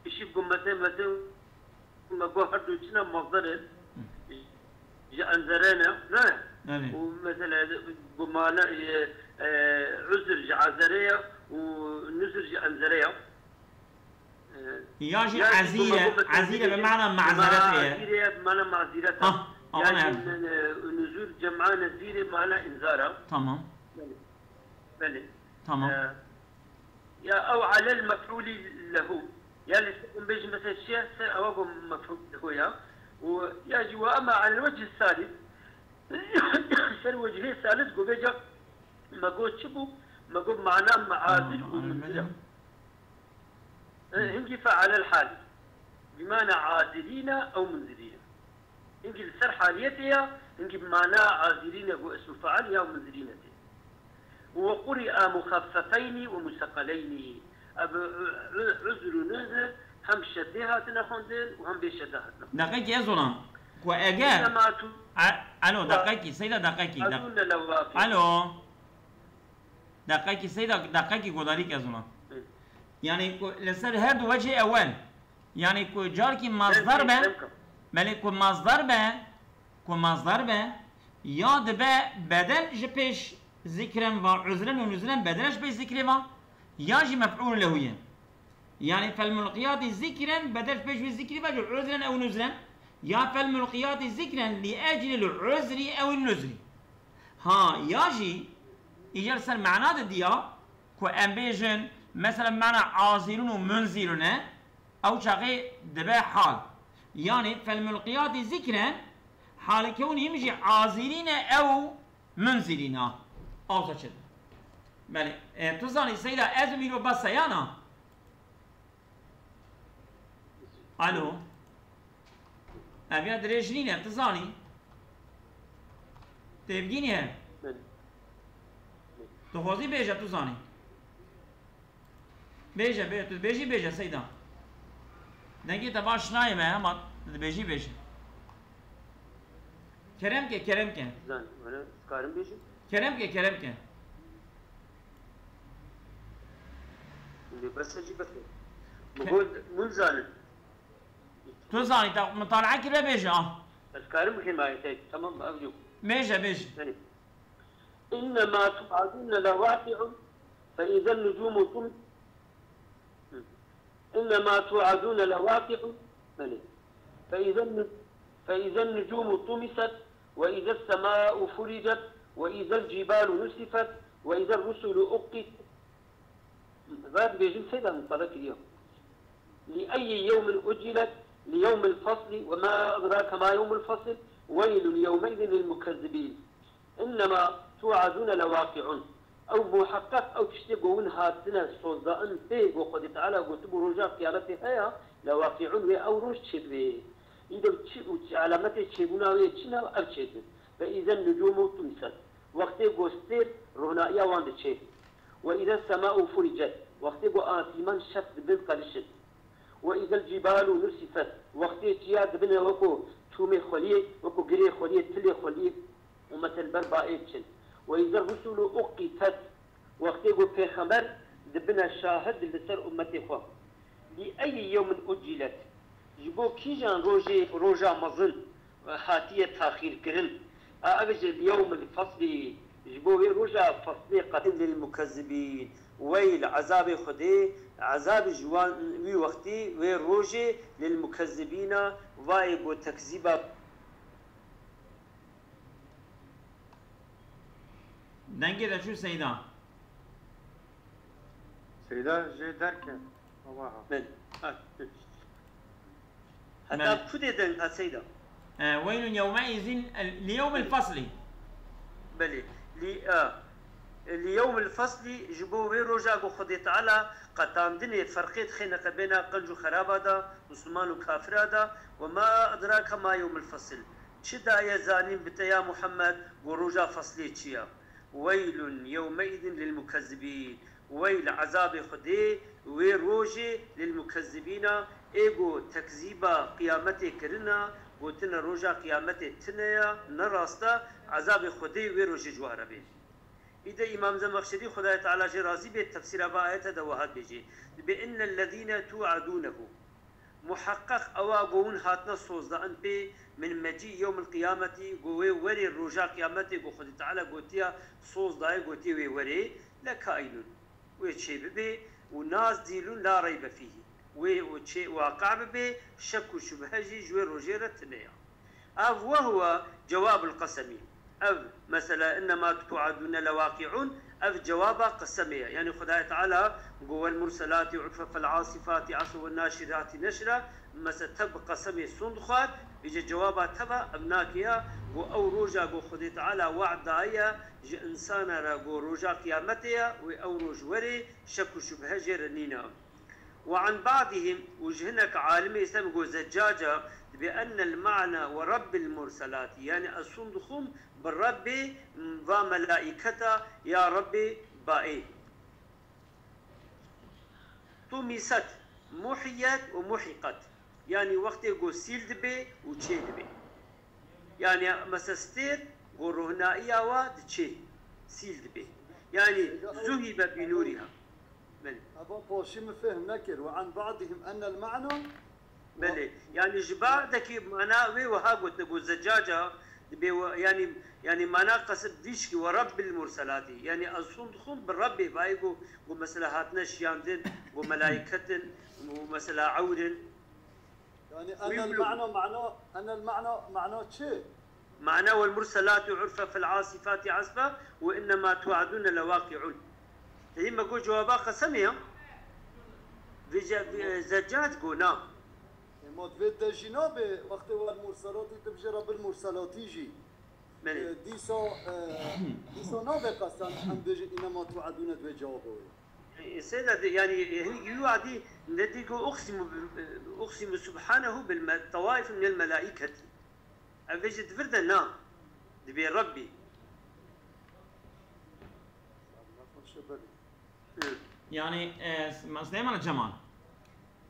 pêşî bi gumete mete, me got her du çi ne, masder in. Hı. Ji enzere ne, ne? Erê. Û mesela bi mana, e, e, uzr ji ezere ye û nuzr ji enzere ye. E, Ya jî ya jî ezîre, ezîre bi mana mazîret e. Mazîre ye, bi mana mazîret e. Ha, awana Ya jî, e, nuzur cem'a nezîre mana înzar e. Tamam. Belê. Belê. Tamam. E, Ya ew alel mef'ûlî lehu. Ya li ser em bêjin mesela çi ye? Ser ewa ku mef'ûl lehu ya. Û ya jî ve ema alel wecihî salîs. Ser wecihê salîs ku bêje me got çi bû? Me got mana meazir û munzir e. Hı. E, hingî fealel halî. Bi mana azirîne ew munzirîne. Hingî li ser haliyetê ya, hingî bi mana azirîne ku ismu fail ya munzirîne tê. Ve quri'a muxaffefeynî ve museqeleynî. Ev, e, e, uzr û nuzr hem şedê hatine xwendin û hem bê şedê hatine xwendin. Deqekî ez olam. Ku eger Înnema tu- A-, alo, deqekî, Seyda, deqekî, deq-, Azûne lewafî. Alo. Deqekî Seyda, deqekî godarî ke ez olam. Hı. Yani ku li ser her du wecihê ewel, yani ku carkî masdar be, Belê ku masdar be, ku masdar be, ya dibe bedel ji pêş zikren va uzren û nuzren, bedel ji pêş zikrê va, ya jî mef'ûl lehu ye. Yani fel mulqiyatî zikren, bedel ji pêş wê zikrî ve ji uzren ew nuzren. Ya fel mulqiyatî zikren li eclil uzrî ew nuzrî. Ha, ya jî Îcar ser mana de diya ku em bêjin, mesela mana azîrûn û munzîrûn e, ew çaxê dibe hal. Yanî felmulqiyatî zikren, halê kewin hîm jî azîrîn e ew munzîrîn a. Awsa çi? Belê, e, tu zanî Seyda, ez û mîro bes e yana? Alo. Ev ya dirêj nîne, tu zanî. Têbigînî he. Belê. Tu xwezî bêje, tu zanî. Bêje, bê-, tu dibêjî bêje Seyda. Dengê te baş nayê me, hema tu dibêjî bêje. Kerem ke, kerem ke. Zan, were, karim bêjim? Kerem ke, kerem ke. Lê bes e jî bes e. Min got, min zanin. Tu zanî, te mutalaa kiribe bêje, ah. Ez karim bixêm ayetê. Tamam, ev yok. Bêje, bêje. Belê. إنما توعدون لواقع، فإذا النجوم طم-، إنما توعدون لواقع، belê. فإذا الن-، فإذا النجوم طمست، وإذا السماء فرجت، وإذا الجبال نسفت، وإذا الرسل أقتت. Va dibêjin Seyda min qada kiriye. لأي يوم أجلت، ليوم الفصل، وما أدراك ما يوم الفصل، ويل يومئذ للمكذبين. إنما توعدون لواقع. Ew muheqeq ew tiştê ku hûn hatine sozdain pê ku Xwedê Teala gotibû roja qiyametê heye, lewaqi'un wê ew roj çêdibê. Îde çi û çi alametê çêbûna wê çi ne ev çêdibin. Ve îzen nucumu tumiset. Wextê ku stêr rohna'iya wan diçê. Ve îze sema'u furicet. Wextê ku asîman şef dibin qelişin. Ve îzel cibalu nusifet. Wextê çiya dibine weko tûmê xweliyê, weko girê xweliyê, tilê xweliyê. Umetel ber baê diçin. Ve îze rusulu uqîtet. Wextê ku pêxember dibine şahid li ser ummetê xwe. Li eyyi yewmin uccilet. Ji bo kîjan rojê, roja mezin hatiye taxîrkirin? A ev jî li yewmil feslî, ji bo wê roja feslê qet-, lil mukezzibîn. Weyl, ezabê Xwedê, ezabê ji wan wî wextî, wê rojê, lil mukezzibîna, vayê ku tekzîba. Dengê de çû Seyda. Seyda jê derket. Awa ha. Belê. Ha. Heta Belê. Kudê deng ha Seyda? E, weylun yewmeizin el-, li yewmil Belê. Feslî. Belê. Li, e, li yewmil feslî ji bo wê roja ku Xwedê Teala qetandinê ferqê dixê neqebêna qenc û xeraba da, Musliman û kafira da, we ma edrake ma yewmil fesl. Çi daye zanîn bi te ya Muhammed, ku roja feslê çi ya? Weylun yewmeidin lil mukezzibîn. Weyl, ezabê Xwedê wê rojê lil mukezzibîna, ê ku tekzîba qiyametê kirina, gotine roja qiyametê tune ya, ne rast e, ezabê Xwedê wê rojê ji we re bê. Îde Îmam Zemexşerî, Xwedayê Teala jê razî bê, tefsîra va ayete de wiha dibêje, dibê, innellezîne tu'edûnehu. Muheqeq ewa ku hûn hatine sozdain pê, min mecî yewmil qiyametî, ku wê werê roja qiyametê ku Xwedê Teala gotiya, soz daye, gotiye wê werê, lekaînun. Wê çê bibe û nazdîlun la reybe fîhî. Wê û çê waqe bibe, şek û şubhe jî ji wê rojê re tune ya. Ev wehuwe cewabul qesemî. Ev mesela, "Innema tu'adûne lewaqi'ûn", ev cewaba qesemê ye. Yanî Xwedayê Teala got, "Wel murselâti urfe, fel asifâti asfe, wen naşirâti neşra." Mesela te bi qesemê sond xwar, îce cewaba te ve ev nake ya, got, ew roja got Xwedê Teala we'd daye ji insana re, got roja qiyametê ye, wê ew roj werê, şek û şubhe jê re nîne. Ve an ba'dihim, û ji hinek alimê Îslam got Zeccaca, dibê ennel ma'na ve Rabbil murselati, yanî ez sond dixwim bi Rabbê va melaîketa ya Rabbê baê. Tumiset, muhiyet ve muhiqet. Yanî wextê ku sîl dibe û çê dibe. Yanî mesela stêr ku rohnaiya wa diçê, sîl dibe. Yanî zuhibe bi nûriha. Belê. Eva poşî min fêhm nekir. Ve an ba'dihim ennel ma'na. Belê. Yanî ji ba'dekî mana wê wiha gotine, got Zeccaca, dibê we, yanî, yanî mana qesim vîşkî, ve Rabbil murselati. Yanî ez sond dixwim bi Rabbê, vayê got, got mesela hatine şiyandin, got melaîketin, got mesela ewrin. Yani Wî enel bû. Ma'na, ma'na, enel ma'na, ma'na çi? Mana "والمرسلات عرفا فالعاصفات عصفا وإنما توعدون لواقع". Te dî me got cewaba qesemê ya. Vê ce-, vê, Zeccad got na. Ema divê de jî nabe, wextê "والمرسلات" dibije "رب المرسلات" jî. Belê. E, dîsa, e, dîsa nabe qesem, em bêjin "إنما توعدون" divê cewaba wê. E, sê de, yani, e, hinek wî wadî ne dî got "أقسم ب-، أقسم سبحانه بالم-، طوائف من الملائكة". Ev vê jî di vir de na. Dibê Rebbî. Hı. Yani, e, Süleyman Cemal.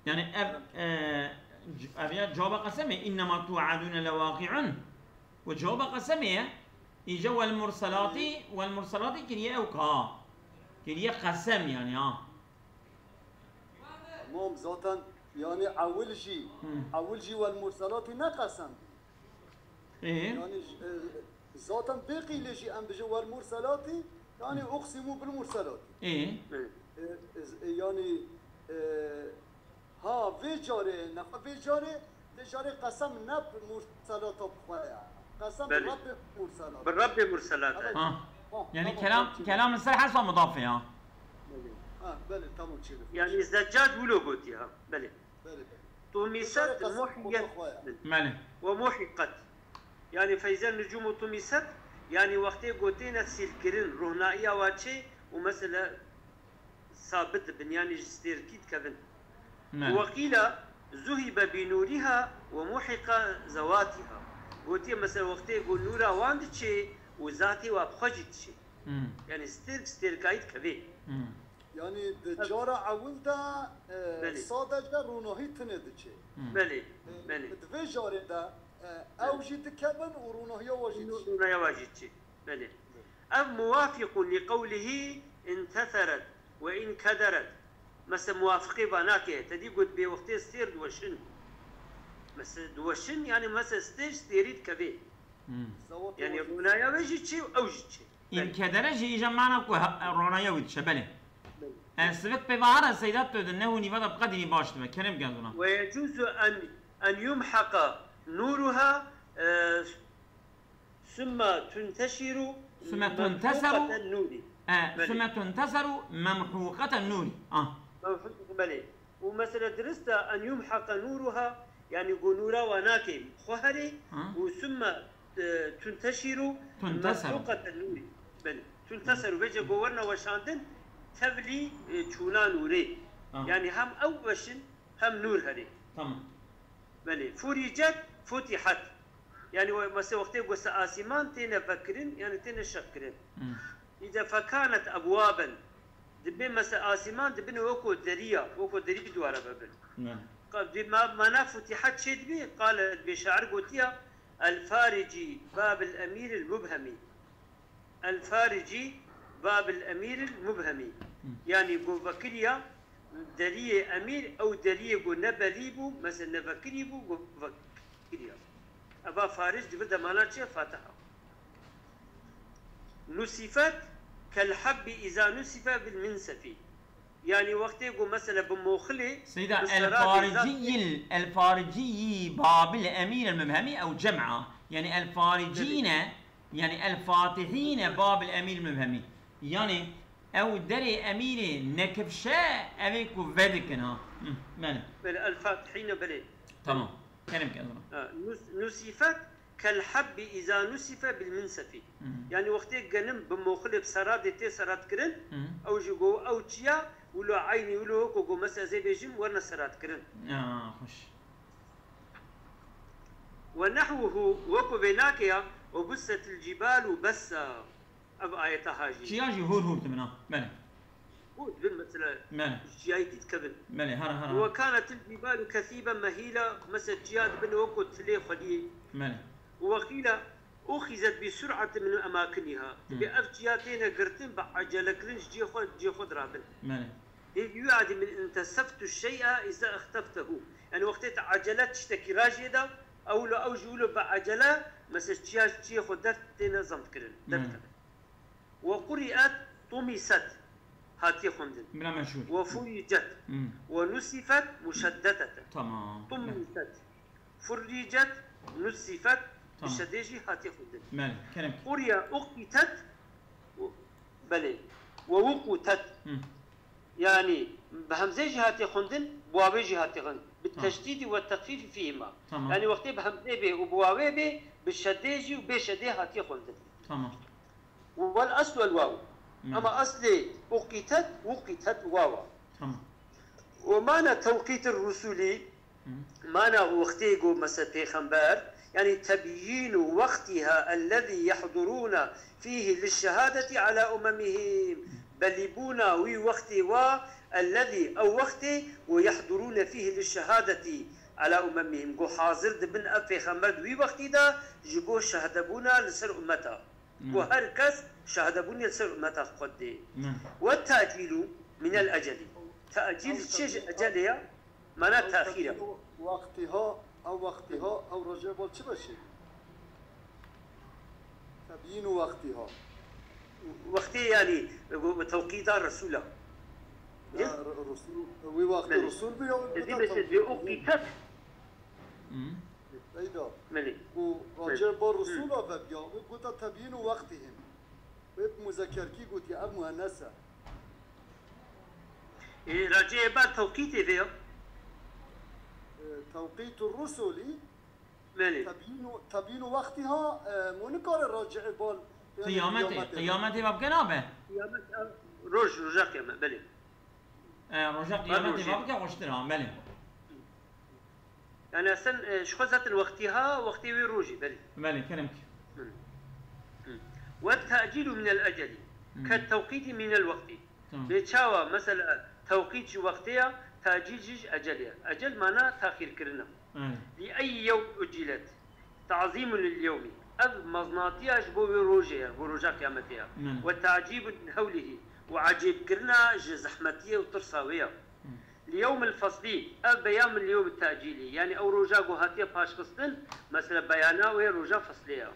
Yani ev, e, c-, ev ya cevaba qesemê, "إنما توعدون لواقع". Û cevaba qesemê ye. Îca "والمرسلات", "والمرسلات" kiriye ew ka. Kiriye qesem yani ha. Tamam, zaten yani ewil jî, Hı. ewil jî "والمرسلات" ne qesem. Ee? Yani, e, zaten bê qîlê jî em bijin "والمرسلات", yani "أقسم بالمرسلات". Ee? E, e, yani, e, ha, vê carê, nefa vê carê, vê carê qesem ne bi murselata bi xwe ye. Qesem bi Belê. Rebbê murselat. Bi Rebbê murselat e. Evet. Ha. Ha, Yani tamam, kelam, tamam, kelam ser hesba mudafê ya. Belê. Ha, belê, tamam, çêdir. Yani Zeccad wilo gotiye ha. Belê. Belê, belê. طمست ومحقت. Belê. ومحقت. Yani "فإذا النجوم طمست", yani wextê gotêne sîlkirin, rohnaiya wa çê û mesela sabit dibin, yani ji stêrkî dikevin. Belê. وقيل ذهب بنورها ومحق ذواتها. Gotiye mesela wextê ku nûra wan diçê û zatê wa bi xwe jî diçê. Hmm. Yani stêrk stêrkayî dikevê. Hmm. Yani di cara ewil de, e, Belê. sadece ronahî tine diçê. Hmm. Belê, E, belê. Di vê carê de, e, ew jî dikevin û ronahiya wa jî diçê. Ronahiya wa jî diçê. Belê. Belê. Ev "موافق لقوله انتثرت وانكدرت". Mesela muwafiqê va nake. Te dî got bê wextê stêr diweşin. Mesela diweşin, yani mesela stêr stêrî dikevê. Hmm. Yani ronaya wê jî çê û ew jî çê. Belê. İnkedere jî îja mana ku ha-, ronaya wî dişe, belê. Belê. E, sivik pê vahara Seyda tu de ne hûnî vada bi qedrî baş dibe. Kerem gel buna. "ويجوز أن، أن يمحق نورها، e, ثم تنتشر ثم تنتشر. ممحوقة النور". E, Belê. "ثم تنتشر ممحوقة النور". Ah. Mewhûq, belê. Û mesela dirist e, "أن يمحق نورها", yani ku nûra wa nake xwe herê, Ha. û "ثم، e, تنتشر تنتشر. ممحوقة النور". Belê. "تنتشر", vêce ku werna weşandin, tevlî, e, çûna nûrê. Ha. Yani hem ew weşin, hem nûr herê. Tamam. Belê. "فرجت فتحت". Yani we-, mesela wextê ku se asîman têne vekirin, yani têne şeqkirin. Hmm. Îde "فكانت أبوابا". Dibê mesela asîman dibin weko deriya, weko derî dware bibin. Ne. Qa-, dê ma-, mana "فتحت" çê dibê, qale dibê şair gotiya, "الفارج باب الأمير المبهم". "الفارج باب الأمير المبهم". Hı. Yani ku vekiriya deriyê emîr, ew deriyê ku ne belî bû, mesela ne vekirî bû, ku vekiriya. Eva faric di vir de mana çi ye? Fatiha. "نسفت كالحب إذا نسف بالمنسف". Yani wextê ku mesela bi moxilê, Seyda, bi seradê "الفارجي ال-، الفارجي باب الأمير المبهم" ew cem a. Yani "الفارجين", yani "الفاتحين باب الأمير المبهم". Yani ew derê emîrê nekifşe, ev ê ku vedikin ha. Hı, belê. Belê, "الفاتحين", belê. Tamam. Kerem ke, tamam. Ha, nus-, "نسفت كالحب إذا نسف بالمنسف". Hı. Yani wextê genim bi moxilê, bi seradê tê seradkirin, Hı. ew jî got, ew çiya, wilo eynî, wilo weko got, mesela ez ê bêjim, werine seradkirin. Ya, xweş. "ونحوه", weko vê nake ya, "وبست الجبال بسا". Ev ayeta ha jî. Çiya jî hûr hûr dibin ha. Belê. Hûr dibin mesela. Belê. Çiyayî dît kevin. Belê, hara, hara. "وكانت الجبال كثيبا مهيلا", mesela çiya dibin weko tilê xweliyê. Belê. "وقيل أخذت بسرعة من أماكنها". Hı. Dibê ev çiya têne girtin, bi ecelekirin ji cihê xwe, cihê xwe dirabin. Belê. Hêvî wî adî "من انتسفت الشيء إذا اختفته". Yani wextê te ecele tiştekî rajê da, ewlo ew jî wilo bi ecele, mesela çiya ji çiyê xwe der têne zemtkirin, Hmm. derdikevin. "وقرئت طمست", hatiye xwendin. Bila meşhûr. "وفرجت". Hmm. "ونسفت مشددة". Tamam. "طمست". "فرجت". "نسفت". Tamam. Şedê jî hatiye xwendin. Belê, kerem ki. Quriye uqitet, belê. Ve wuqutet. Hı. Yani, bi hemzê jî hatiye xwendin, bi wawê jî hatiye xwendin. Bi Tamam. teşdîdî ve texfîfî fîhima. Tamam. Yani, wextê bi hemzê bê û bi wawê bê, bi şedê jî û bê şedê hatiye xwendin. Tamam. Wal eslu el waw. Hı. Ama eslê uqitet, wuqitet wawa. Tamam. Ve mana tewqîtir rusulî, Hı. mana wextê got mesela pêxember, yani tebyînu wextiha ellezî yehdurûne fîhî lişşehadetî ala umemihîm. Belîbûna wî wextê wa, ellezî, ew wextê, û yehdurûne fîhî lişşehadetî ala umemihîm. Got hazir dibin ev pêxember di wî wextî de ji bo şehdebûna li ser ummeta. Got Hmm. her kes şehdebûnê li ser ummeta xwe dê. Hmm. Ve tacîlû minel ecelî. Tacîl çi ji ecelê ya? Mana Ew taxîr e. tebînû wextîha, ew wextîha, ew rojê bol çi beşê? Tebînû wextîha. Wextê yani, bi, bi tewqîda Resûla. Ya, Ya? Re-, Resûl, wî wextê Belê. Resûl bi ya, Dibê bi se tewqît. Dê o qîtet. Hmm. Peyda. Belê. Ku Belê. Racê bar Hı. Resûla vebiya, wî gota tebînû wextî hin. Wê bi muzekerkî gotiye, ev muhennes e. Ê, racê bar tewqîtê vê ya? E, tewqîtu rusulî, Belê. tebînû, tebînû wextîha, e, mo nikare racê bal, yani Qiyametê, qiyametê. qiyametê ve bike nabe? Qiyamet, e, roj, roja qiyamet, belê. E, roja Bar qiyametê rojê. ve bike xweştir ha, belê. Yani sen, e, ji xwe zaten wextî ha, wextê wê rojî, belê. Belê, kerem ki. Hı. Hı. Ve tacîlu minel ecelî. Hı. Ke tewqîtî minel wextî. Tamam. Bê çawa, mesela, tewqît ji wextê ya, tacîl jî ji ecelê ya. Ecel mana taxîrkirina. Evet. Li ey yewm ucilet. Tazîmun lil yewmî. Ev meznatiya ji bo wê rojê ya, bo roja qiyametê ya. Evet. Ve tacîbun min hewlihî. Û ecêbkirina ji zehmetiyê û tirsa wê ya. Hı. Li yewmil feslî, ev beyan min li yewmit tacîlî, yani ew roja ku hatiye paşxistin, mesela beyana wê roja feslê ya.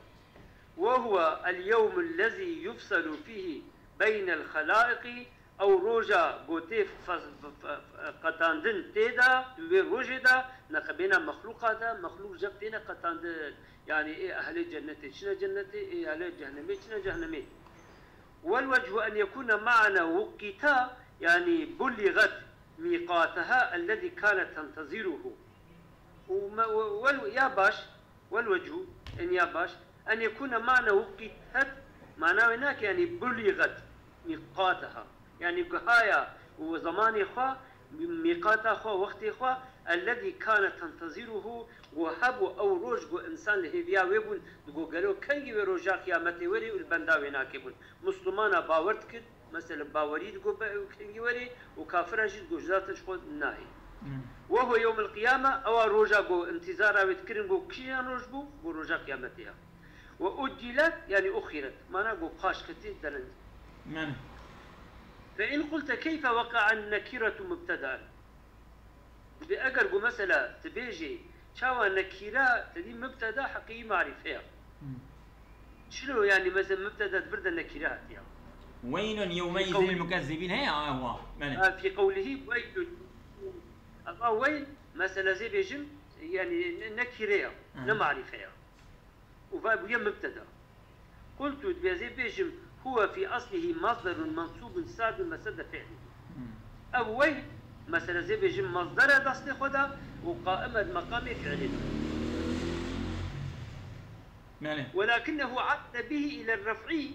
Ve huwe el yewmul lezî yufselu fîhî beynel xelaiqî, ew roja ku tê fes-, f-, f-, f-, qetandin tê de, di wê rojê de, neqebêna mexlûqa de, mexlûq jev têne qetandin, yani ê ehlê cennetê çine cennetê, ê ehlê cehnemê çine cehnemê. Wel wechû en yekûne ma'ne wuqîta, yanî bulîxet mîqateha ellezî kane tentezîruhu. Û me-, we-, wel ya baş, wel wechû, en ya baş, en yekûne ma'ne wuqîtet, mana wê nake, yanî bulîxet mîqateha. Yanî gihaya û zemanê xwe, mîqata xwe, wextê xwe, ellezî kane tentezîruhu, ku hebû ew roj ku însan li hêviya wê bûn, digo gelo kengî wê roja qiyametê werê û li benda wê nake bûn. Misilmana bawer dikir, mesela bawerî digo be-, kengî werê û kafira jî digo ji data ji xwe nahê. Hmm. Ve huwe yewmul qiyame, ewa roja ku întîzara wê dikirin ku kîjan roj bû, ku roja qiyametê ya. Ve uccîlet, yanî uxîret. Mana ku paşxistî dereng. Yani. Fe in qulte keyfe weqa'en nekîretu mubteda'en. Dibê eger ku mesela tu bêjî, çawa nekîre tedî mubteda heqî marîfe ya. Hmm. Çilo yani mesela mubteda di vir de nekîre hatiya. Weylun yewmeyizin Fi qewli- lil mukezzibin heye, ha, wa. Yani. Ha, fi qewlihî weylun. Ama weyl mesela zê bêjim yani ne, nekîre ya, Hı. ne marîfe ya. Û va bûye mubteda. Qultu, dibê ez ê bêjim, huwe fî eslihî masderun mensûbun sadun mesede fi'lihî. Hmm. Ev wey, mesela ez ê bêjim masder e destê xwe de û qaim e di meqamê fi'lê de. Belê. Welakinnehu a'de bihî ile ref'î.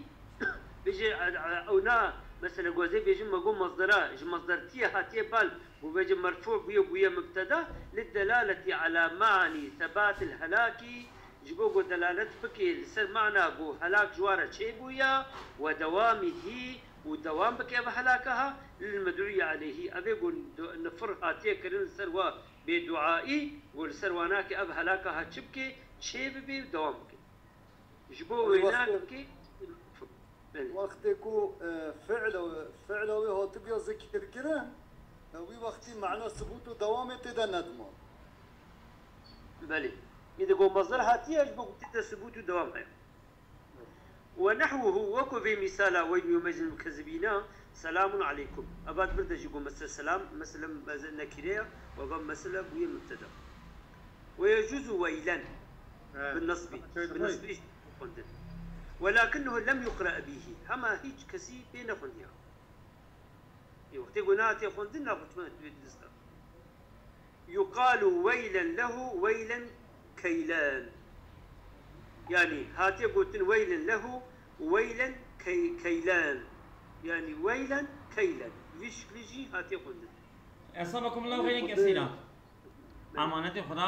Bêje, e, e, ew na, mesela, ku ez ê bêjim, me got masdera, ji masdertiyê hatiye bal, û bêje merfû bûye, bûye mubteda, li delaleti ala ma'nî sebatil helakî, ji bo ku delalet bike li ser mana ku helak ji wa re çêbûye, we dewamî hî û dewam bike ev helaka ha, lil med'ûyî aleyhî, ev ê ku du-, nifir hatiye kirin li ser wa bê duayî, ku li ser wa nake ev helaka ha çi bike, çê bibe û dewam bike. Ji bo Wextê wê nake, belê. Wextê ku, e, fi'la, fi'la wê hatibiya zikirkirin, e, wî wextî mana sibût û dewamê tê de nedima. Belê. Îdî ku masdar hatiye, ji bo ku tê de sibût û dewam heye. Ve nehwuhu, wekû vê mîsala, weylun yewmeyizin lil mukezzibîna, selamun aleykum. Eva di vir de jî got mesela selam, mesela nekîre ya, û eva mesela bûye mubteda. Ve yecûzu weylen. Bi nesbî. Bi nesbî xwendin. Welakinnehu lem yuqra bihi. Hema hiç kesî pê nexwendiya. Ê, wextê ku nehatiye xwendin, naxwe çima tu wê dilista. Yuqalu weylen lehu weylen keylan. Yani hatiye gotin weylen lehu weylen key-, keylan. Yani weylen keylan. Vî şiklî jî hatiye xwendin. Esabakum Allah xeyrin kesîra. Emanetê Xuda.